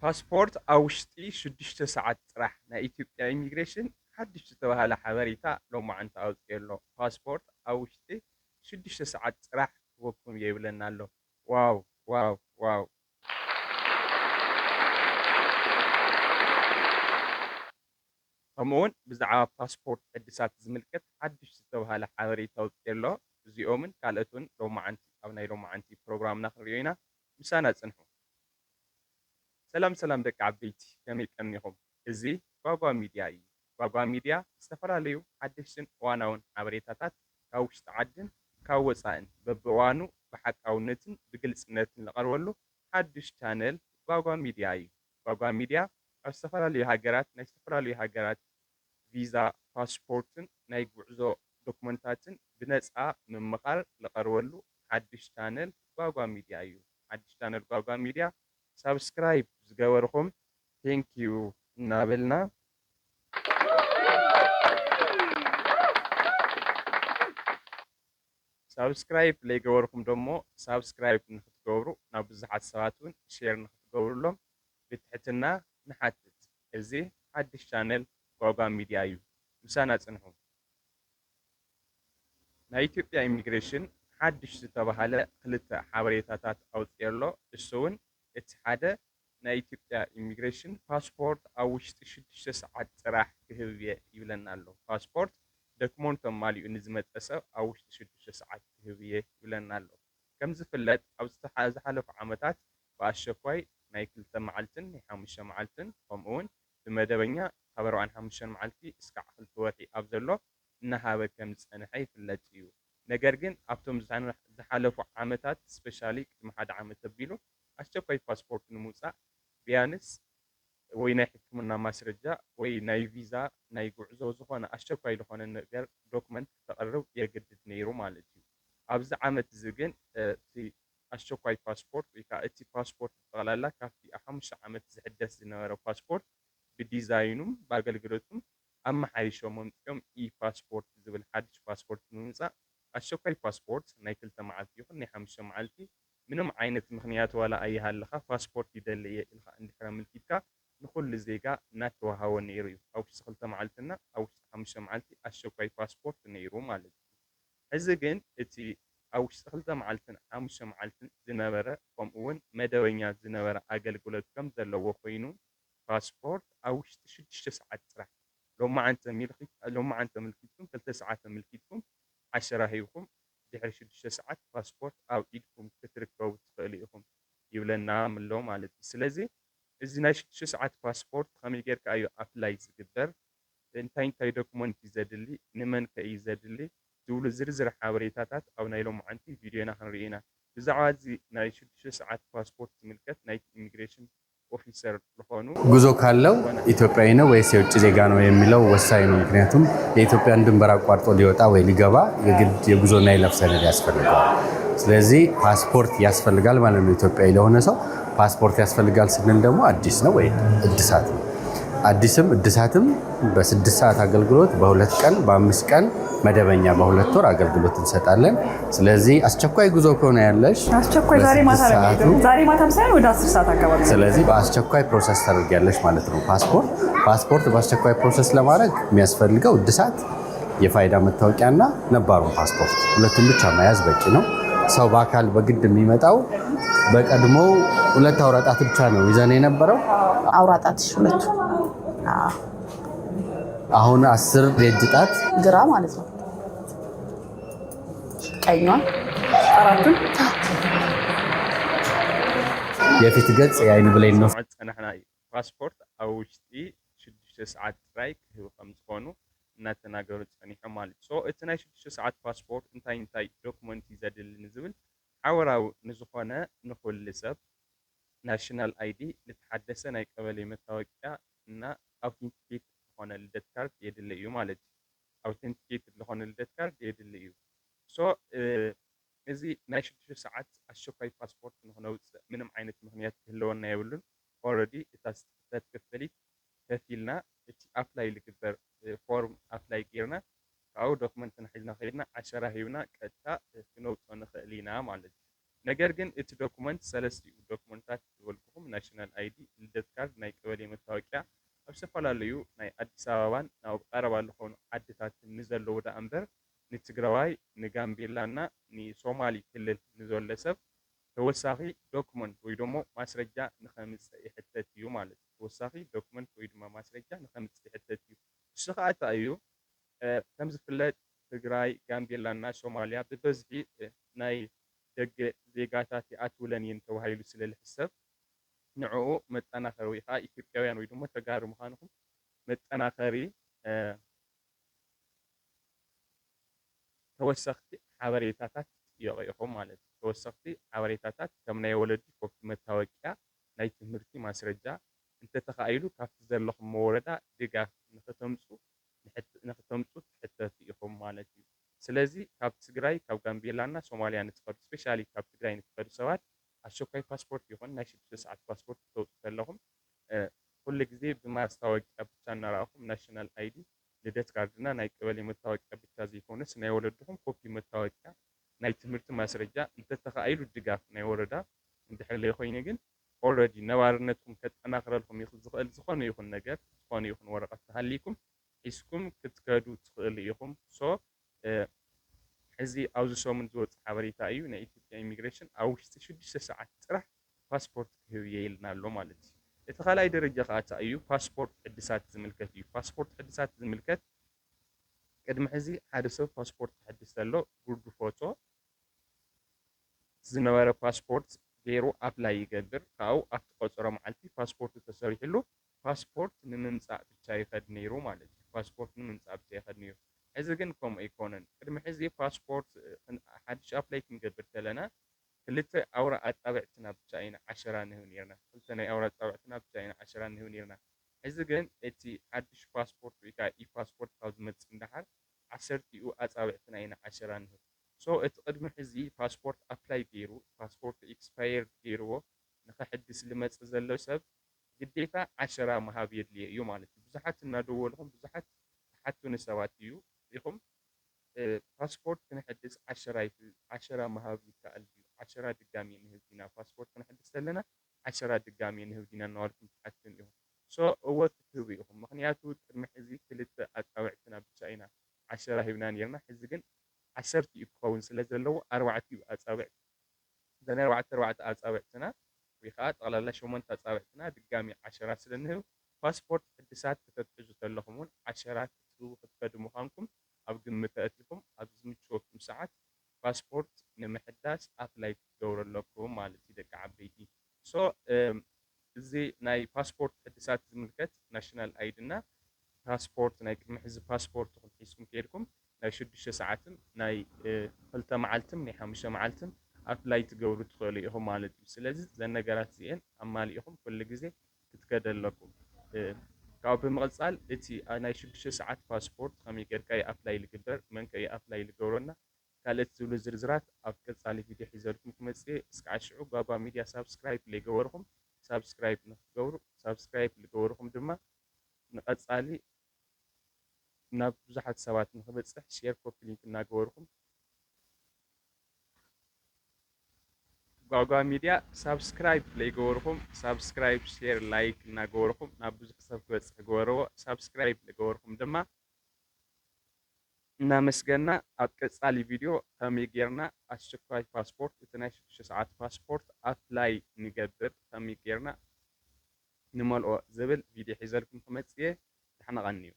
ፓስፖርት ኣብ ውሽጢ ሽዱሽተ ሰዓት ጥራሕ። ናይ ኢትዮጵያ ኢሚግሬሽን ሓድሽ ዝተባህለ ሓበሬታ ሎማዓንቲ ኣውፅኡ ኣሎ። ፓስፖርት ኣብ ውሽጢ ሽዱሽተ ሰዓት ጥራሕ ክህበኩም እየ ይብለና ኣሎ። ዋው ዋው ዋው። ከምኡ እውን ብዛዕባ ፓስፖርት ሕድሳት ዝምልከት ሓድሽ ዝተባህለ ሓበሬታ ኣውፅኡ ኣሎ። እዚኦምን ካልኦትን ሎማዓንቲ ኣብ ናይ ሎማዓንቲ ፕሮግራምና ክንሪኦ ኢና። ምሳና ፅንሑ። ሰላም ሰላም ደቂ ዓበይቲ፣ ከመይ ቀኒኹም? እዚ ጓጓ ሚድያ እዩ። ጓጓ ሚድያ ዝተፈላለዩ ሓደሽትን እዋናውን ሓበሬታታት ካብ ውሽጢ ዓድን ካብ ወፃእን በብእዋኑ ብሓቃውነትን ብግልፅነትን ዝቐርበሉ ሓድሽ ቻነል ጓጓ ሚድያ እዩ። ጓጓ ሚድያ ኣብ ዝተፈላለዩ ሃገራት ናይ ዝተፈላለዩ ሃገራት ቪዛ፣ ፓስፖርትን ናይ ጉዕዞ ዶክመንታትን ብነፃ ምምኻር ዝቐርበሉ ሓድሽ ቻነል ጓጓ ሚድያ እዩ። ሓድሽ ቻነል ጓጓ ሚድያ ሳብስክራይብ ዝገበርኹም ቴንኪዩ እናበልና፣ ሳብስክራይብ ለይገበርኩም ደሞ ሳብስክራይብ ንክትገብሩ ናብ ብዙሓት ሰባት እውን ሼር ንክትገብሩሎም ብትሕትና ንሓትት። እዚ ሓድሽ ቻነል ጓጓ ሚድያ እዩ። ምሳና ፅንሑ። ናይ ኢትዮጵያ ኢሚግሬሽን ሓድሽ ዝተባሃለ ክልተ ሓበሬታታት ኣውፅኡ ኣሎ። እሱ እውን እቲ ሓደ ናይ ኢትዮጵያ ኢሚግሬሽን ፓስፖርት ኣብ ውሽጢ ሽዱሽተ ሰዓት ጥራሕ ክህብ እየ ይብለና ኣሎ። ፓስፖርት ዶክመንት ኣማሊኡ ንዝመፀ ሰብ ኣብ ውሽጢ ሽዱሽተ ሰዓት ክህብ እየ ይብለና ኣሎ። ከም ዝፍለጥ ኣብ ዝተሓ- ዝሓለፉ ዓመታት ብኣሸኳይ ናይ ክልተ መዓልትን ናይ ሓሙሽተ መዓልትን ከምኡ እውን ብመደበኛ ካብ ኣርባዓን ሓሙሽተን መዓልቲ እስካዕ ክልተ ወርሒ ኣብ ዘሎ እናሃበ ከም ዝፀንሐ ይፍለጥ እዩ። ነገር ግን ኣብቶም ዝሓ- ዝሓለፉ ዓመታት ስፔሻሊ ቅድሚ ሓደ ዓመት ኣቢሉ ኣስቸኳይ ፓስፖርት ንምውፃእ ቢያንስ ወይ ናይ ሕክምና ማስረጃ ወይ ናይ ቪዛ ናይ ጉዕዞ ዝኾነ ኣስቸኳይ ዝኾነ ነገር ዶክመንት ክተቕርብ የግድድ ነይሩ ማለት እዩ። ኣብዚ ዓመት እዚ ግን እቲ ኣስቸኳይ ፓስፖርት ወይ ከዓ እቲ ፓስፖርት ብጠቕላላ ካብቲ ኣብ ሓሙሽተ ዓመት ዝሕደስ ዝነበረ ፓስፖርት ብዲዛይኑም ብኣገልግሎቱም ኣመሓይሾም ኣምፂኦም ኢ ፓስፖርት ዝብል ሓድሽ ፓስፖርት ብምምፃእ ኣስቸኳይ ፓስፖርት ናይ ክልተ መዓልቲ ይኹን ናይ ሓሙሽተ መዓልቲ ምንም ዓይነት ምኽንያት ዋላ ኣይሃልኻ ፓስፖርት ይደሊ እየ ኢልካ እንድሕር ኣመልኪትካ ንኹሉ ዜጋ እናተዋሃቦ ነይሩ እዩ። ኣብ ውሽጢ ክልተ መዓልትና ኣብ ውሽጢ ሓሙሽተ መዓልቲ ኣስቸኳይ ፓስፖርት ነይሩ ማለት እዩ። ሕዚ ግን እቲ ኣብ ውሽጢ ክልተ መዓልትን ሓሙሽተ መዓልትን ዝነበረ ከምኡ እውን መደበኛ ዝነበረ ኣገልግሎት ከም ዘለዎ ኮይኑ ፓስፖርት ኣብ ውሽጢ ሽዱሽተ ሰዓት ጥራሕ ሎማዓንቲ ኣመልኪትኩም ክልተ ሰዓት ኣመልኪትኩም ዓሸራ ሂብኩም ድሕሪ ሽዱሽተ ሰዓት ፓስፖርት ኣብ ኢድኩም ክትርከቡ ትኽእሉ ኢኹም ይብለና ኣሎ ማለት እዩ። ስለዚ እዚ ናይ ሽዱሽተ ሰዓት ፓስፖርት ከመይ ጌርካ እዩ ኣፕላይ ዝግበር? እንታይ እንታይ ዶክመንት እዩ ዘድሊ? ንመን ከ እዩ ዘድሊ? ዝብሉ ዝርዝር ሓበሬታታት ኣብ ናይ ሎማዓንቲ ቪድዮና ክንርኢ ኢና። ብዛዕባ እዚ ናይ ሽዱሽተ ሰዓት ፓስፖርት ዝምልከት ናይቲ ኢሚግሬሽን ኦፊሰር ዝኾኑ ጉዞ ካለው ኢትዮጵያዊ ነው ወይስ የውጭ ዜጋ ነው የሚለው ወሳኝ ነው። ምክንያቱም የኢትዮጵያን ድንበር አቋርጦ ሊወጣ ወይ ሊገባ የግድ የጉዞና የይለፍ ሰነድ ያስፈልገዋል። ስለዚህ ፓስፖርት ያስፈልጋል ማለት ነው። ኢትዮጵያዊ ለሆነ ሰው ፓስፖርት ያስፈልጋል ስንል ደግሞ አዲስ ነው ወይ እድሳት ነው። አዲስም እድሳትም በስድስት ሰዓት አገልግሎት በሁለት ቀን በአምስት ቀን መደበኛ በሁለት ወር አገልግሎት እንሰጣለን። ስለዚህ አስቸኳይ ጉዞ ከሆነ ያለሽ አስቸኳይ ዛሬ ማታ በስድስት ነው ሰዓቱ የሚሄደው። ዛሬ ማታም ሳይሆን ወደ አስር ሰዓት አካባቢ። ስለዚህ በአስቸኳይ ፕሮሰስ ታደርጊያለሽ ማለት ነው። ፓስፖርት ፓስፖርት በአስቸኳይ ፕሮሰስ ለማድረግ የሚያስፈልገው እድሳት የፋይዳ መታወቂያና ነባሩን ፓስፖርት ሁለቱም ብቻ መያዝ በቂ ነው። ሰው በአካል በግድ የሚመጣው በቀድሞ ሁለት አውራ ጣት ብቻ ነው ይዘን የነበረው። አውራ ጣትሽ ሁለቱ። አዎ። አሁን አስር የእጅ ጣት ግራ ማለት ነው። ቀኟን አራቱን የፊት ገጽ የአይን ብሌን ነው። ዝፀናሕና እዩ። ፓስፖርት ኣብ ውሽጢ ሽዱሽተ ሰዓት ጥራይ ክህቡ ከም ዝኾኑ እናተናገሩ ፀኒሖም ማለት እዩ። So እቲ ናይ ሽዱሽተ ሰዓት ፓስፖርት እንታይ እንታይ ዶክመንት እዩ ዘድሊ ንዝብል ሓበራዊ ንዝኾነ ንኹሉ ሰብ ናሽናል ኣይዲ፣ ልተሓደሰ ናይ ቀበሌ መታወቂያ እና ኣውቴንቲኬት ዝኾነ ልደት ካርድ የድሊ እዩ ማለት እዩ። ኣውቴንቲኬት ዝኾነ ልደት ካርድ የድሊ እዩ። So እዚ ናይ ሽዱሽተ ሰዓት ኣስቸኳይ ፓስፖርት ንክነውፅእ ምንም ዓይነት ምክንያት ክህልወና የብሉን። ኦረዲ እታ ዝትኸፈለት ክፍሊት ከፊልና እቲ ኣፕላይ ልግበር ፎርም ኣፕላይ ጌርና ካብኡ ዶክመንትና ሒዝና ከይድና ዓሸራ ሂብና ቀጥታ ክነውፅኦ ንኽእል ኢና ማለት እዩ። ነገር ግን እቲ ዶክመንት ሰለስቲኡ ዶክመንታት ዝበልኩኹም ናሽናል ኣይዲ፣ ልደት ካርድ፣ ናይ ቀበሌ መታወቂያ ኣብ ዝተፈላለዩ ናይ ኣዲስ ኣበባን ናብ ቀረባ ዝኾኑ ዓድታትን ንዘለዉ ደኣ እምበር ንትግራዋይ፣ ንጋምቤላና ንሶማሊ ክልል ንዘሎ ሰብ ተወሳኺ ዶክመንት ወይ ደሞ ማስረጃ ንኸምፅእ ይሕተት እዩ ማለት እዩ። ተወሳኺ ዶክመንት ወይ ድማ ማስረጃ ንኸምፅእ ይሕተት እዩ። እሱ ኸዓ እንታይ እዩ? ከም ዝፍለጥ ትግራይ፣ ጋምቤላና ሶማልያ ብበዝሒ ናይ ደገ ዜጋታት ይኣትውለን እየን ተባሂሉ ስለ ዝሕሰብ ንዕኡ መጠናኸሪ ወይ ከዓ ኢትዮጵያውያን ወይ ድማ ተጋሩ ምዃንኹም መጠናኸሪ ተወሰኽቲ ሓበሬታታት ይጥየቑ ኢኹም ማለት እዩ። ተወሰኽቲ ሓበሬታታት ከም ናይ ወለዲ ኮፒ መታወቂያ፣ ናይ ትምህርቲ ማስረጃ፣ እንተተኻኢሉ ካብቲ ዘለኹም ወረዳ ድጋፍ ንክተምፁ ንክተምፁ ትሕተቱ ኢኹም ማለት እዩ። ስለዚ ካብ ትግራይ፣ ካብ ጋምቤላና ሶማልያ ንትኸዱ፣ ስፔሻሊ ካብ ትግራይ ንትኸዱ ሰባት ኣሸኳይ ፓስፖርት ይኹን ናይ ሽዱሽተ ሰዓት ፓስፖርት ክተውፁ ከለኹም ኩሉ ግዜ ብማስታወቂያ ብቻ እናረኣኹም ናሽናል ኣይዲ፣ ልደት ካርድና ናይ ቀበሌ መታወቂያ ብቻ ዘይኮነስ ናይ ወለድኹም ኮፒ መታወቂያ፣ ናይ ትምህርቲ ማስረጃ፣ እንተተኻኢሉ ድጋፍ ናይ ወረዳ፣ እንድሕር ዘይኮይኑ ግን ኦልረዲ ነባርነትኩም ከጠናኽረልኩም ይኽ- ዝኽእል ዝኾነ ይኹን ነገር፣ ዝኾነ ይኹን ወረቐት ተሃልይኩም ሒዝኩም ክትከዱ ትኽእሉ ኢኹም። ሶ ሕዚ ኣብዚ ሰሙን ዝወፅእ ሓበሬታ እዩ። ናይ ኢትዮጵያ ኢሚግሬሽን ኣብ ውሽጢ ሽዱሽተ ሰዓት ጥራሕ ፓስፖርት ክህብ እየ ኢልና ኣሎ ማለት እዩ። እቲ ካልኣይ ደረጃ ከዓ እንታይ እዩ? ፓስፖርት ሕድሳት ዝምልከት እዩ። ፓስፖርት ሕድሳት ዝምልከት ቅድሚ ሕዚ ሓደ ሰብ ፓስፖርት ክሕድስ ተሎ ጉርዲ ፎቶ ዝነበረ ፓስፖርት ገይሩ ኣፕላይ ይገብር። ካብኡ ኣብቲ ቆፀሮ መዓልቲ ፓስፖርቱ ተሰሪሕሉ ፓስፖርት ንምምፃእ ብቻ ይኸድ ነይሩ ማለት እዩ። ፓስፖርት ንምምፃእ ብቻ ይኸድ ነይሩ። ሕዚ ግን ከምኡ ኣይኮነን። ቅድሚ ሕዚ ፓስፖርት ሓድሽ ኣፕላይ ክንገብር ከለና ክልተ ኣውራ ኣፃብዕትና ብቻ ኢና ዓሸራ ንህብ ነርና። ክልተ ናይ ኣውራ ኣፃብዕትና ብቻ ኢና ዓሸራ ንህብ ነርና። ሕዚ ግን እቲ ሓድሽ ፓስፖርት ወይ ከዓ ኢ ፓስፖርት ካብ ዝመፅእ እንዳሓር ዓሰርቲኡ ኣፃብዕትና ኢና ዓሸራ ንህብ። ሶ እቲ ቅድሚ ሕዚ ፓስፖርት ኣፕላይ ገይሩ ፓስፖርቱ ኤክስፓየርድ ገይርዎ ንኸሕድስ ልመፅእ ዘሎ ሰብ ግዴታ ዓሸራ ምሃብ የድልዮ እዩ ማለት እዩ። ብዙሓት እናደወልኹም ብዙሓት ትሓቱኒ ሰባት እዩ ኢኹም ፓስፖርት ክንሕድስ ዓሸራ ይፍ- ዓሸራ ምሃብ ይከኣል ድዩ? ዓሸራ ድጋሚ ንህብ ኢና ፓስፖርት ክንሕድስ ከለና ዓሸራ ድጋሚ ንህብ ዲና እናበልኩም ትሓቱኒ ኢኹም። ሶ እወ ክትህቡ ኢኹም። ምኽንያቱ ቅድሚ ሕዚ ክልተ ኣፃብዕትና ብቻ ኢና ዓሸራ ሂብና ነርና። ሕዚ ግን ዓሰርቲኡ ክኸውን ስለ ዘለዎ ኣርባዕቲኡ ኣፃብዕ እዘን ኣርባዕተ ኣርባዕተ ኣፃብዕትና ወይ ከዓ ጠቕላላ ሸሞንተ ኣፃብዕትና ድጋሚ ዓሸራ ስለ ንህብ ፓስፖርት ሕድሳት ከተትሕዙ ከለኹም እውን ዓሸራ ክትህቡ ክትከዱ ምዃንኩም ኣብ ግምት ኣእቲኹም ኣብ ዝምችወኩም ሰዓት ፓስፖርት ንምሕዳስ ኣፕላይ ክትገብሩ ኣለኩም ማለት እዩ ደቂ ዓበይቲ። ሶ እዚ ናይ ፓስፖርት ሕድሳት ዝምልከት ናሽናል ኣይዲ እና ፓስፖርት ናይ ቅድሚ ሕዚ ፓስፖርትኹም ሒዝኩም ከይድኩም ናይ ሽዱሽተ ሰዓትን ናይ ክልተ መዓልትን ናይ ሓሙሽተ መዓልትን ኣፕላይ ትገብሩ ትኽእሉ ኢኹም ማለት እዩ። ስለዚ ዘን ነገራት እዚአን ኣማሊእኹም ኩሉ ግዜ ክትከደ ኣለኩም። ካብኡ ብምቕፃል እቲ ናይ ሽዱሽተ ሰዓት ፓስፖርት ከመይ ጌርካ እዩ ኣፕላይ ልግበር፣ መን ከ እዩ ኣፕላይ ልገብረና፣ ካልእት ዝብሉ ዝርዝራት ኣብ ቀፃሊ ቪድዮ ሒዘልኩም ክመፅእ። እስካዕ ሽዑ ጓጓ ሚድያ ሳብስክራይብ ለይገበርኹም ሳብስክራይብ ንክትገብሩ፣ ሳብስክራይብ ልገበርኹም ድማ ንቐፃሊ ናብ ብዙሓት ሰባት ንክበፅሕ ሼር ኮፒ ሊንክ እናገበርኹም ጓጓ ሚድያ ሳብስክራይብ ለይገበርኹም ሳብስክራይብ ሼር ላይክ እናገበርኹም ናብ ብዙሕ ሰብ ክበፅሕ ገበርዎ። ሳብስክራይብ ለገበርኹም ድማ እናመስገና ኣብ ቀፃሊ ቪድዮ ከመይ ጌርና ኣስቸኳይ ፓስፖርት እቲ ናይ ሽዱሽተ ሰዓት ፓስፖርት ኣፕላይ ንገብር ከመይ ጌርና ንመልኦ ዝብል ቪድዮ ሒዘልኩም ክመፅእ እየ። ደሕና ቀንዩ።